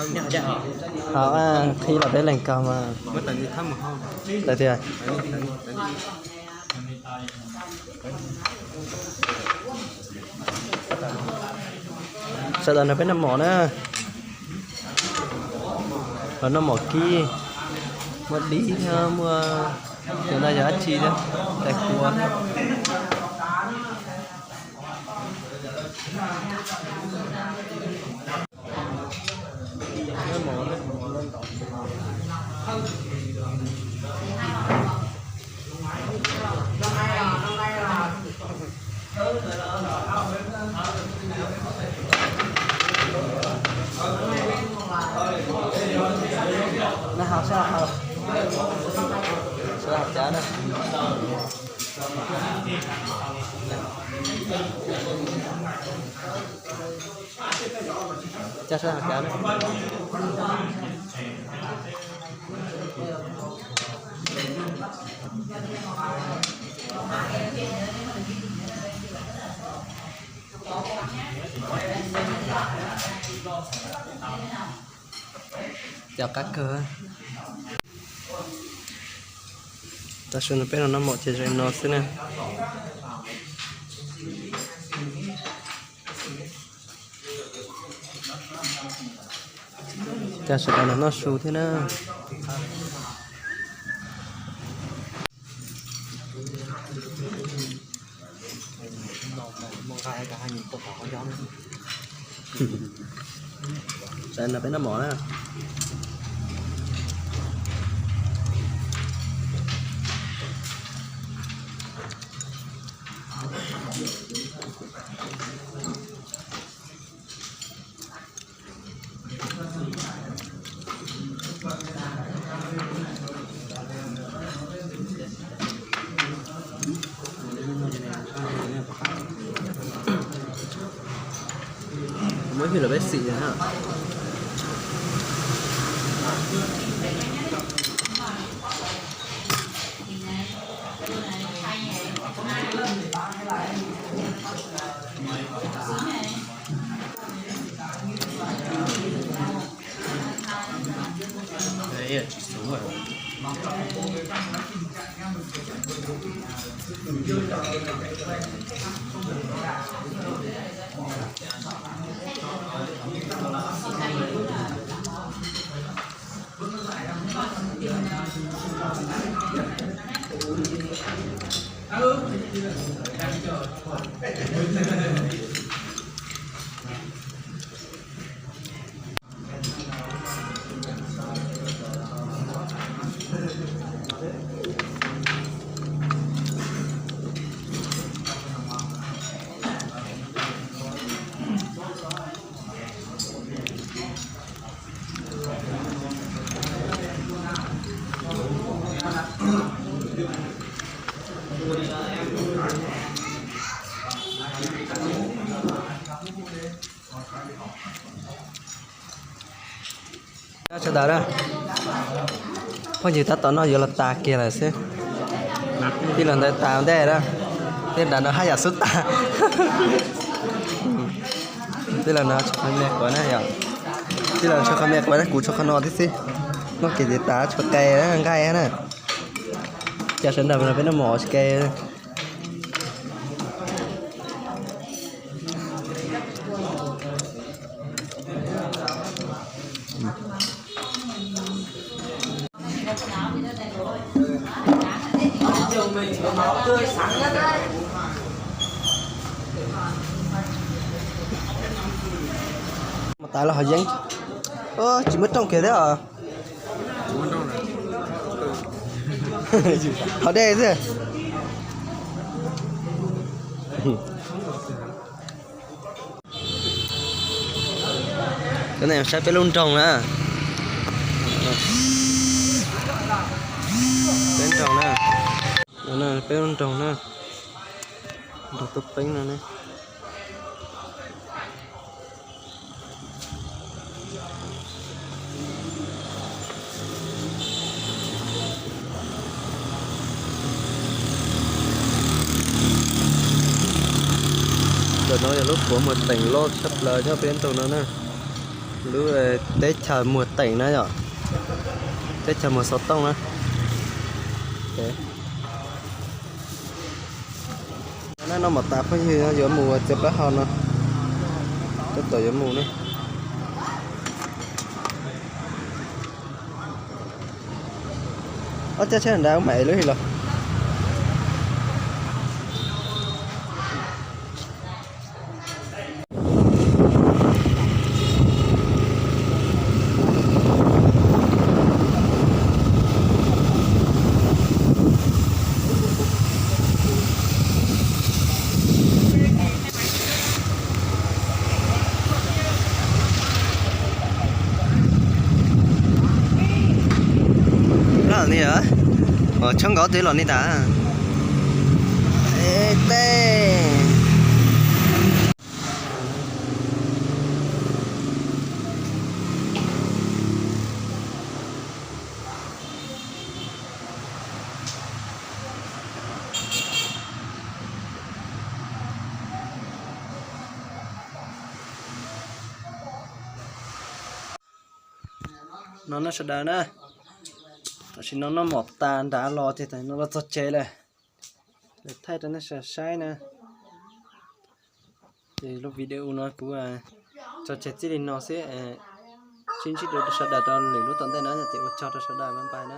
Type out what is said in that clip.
Hov, qhib los peb leeg kawg mas. Lawm tiag. Sawv daws nrog peb noj mov na. Los noj mov kib, muaj dib thiab muaj, cov no yog dab tsi thiab, tais kua. Sawv daws hauv cav na. Sawv daws hauv cav na. Cov qab kawg. Tam sim no peb los noj mov ces zoo no xwb na. Cas sawv daws los noj su thiab na. Sawv daws peb noj mov na. Muab hwj los peb xim na. Sawv daws na, phooj ywg tab tom noj yuav los tas kiag lawm xwb. Tij laug ntawd tas ua ntej na, tej nram no haj yam xub tas. Tij laug no tshuav qhov me quav na yom. Tij laug tshuav qhov me quav na, kuv tshuav qhov no tib xwb. Noj kiag ces tas, tshuav qe nqaij na. Cas sawv daws no peb noj mov tsis ke. Mus tas los hov yeeb, tsis muaj rooj kiag thiab os. Hov dej xwb. Saib peb lub nroog na. Peb nroog na. Peb lub nroog na. Nroog Tub Peeb no ne. Ntawm no yog lub qhuav muag teem loj tshaj plaws nyob peb nroog no na. Lub teb chaws muag teem na yom, teb chaws muag xov tooj na. No no mom tas phooj ywg yuav mus ua txiav plaub hau no, tab tom yuav mus ne. Ob caj tsheb nrad ub mam es lub his los. Los ni, tshoob nkaus twb los ni tas. Tej no no sawv daws na, tam sim no noj mov tas nrad los ces tam sim no los txog tsev lawm. Thaij rau nej saib na. Ces lub video no kuv tso tseg txij li no xwb, sib ntsib dua rau sawv daws rau lwm lub tom ntej na, ces ua tsaug rau sawv daws, bye bye na.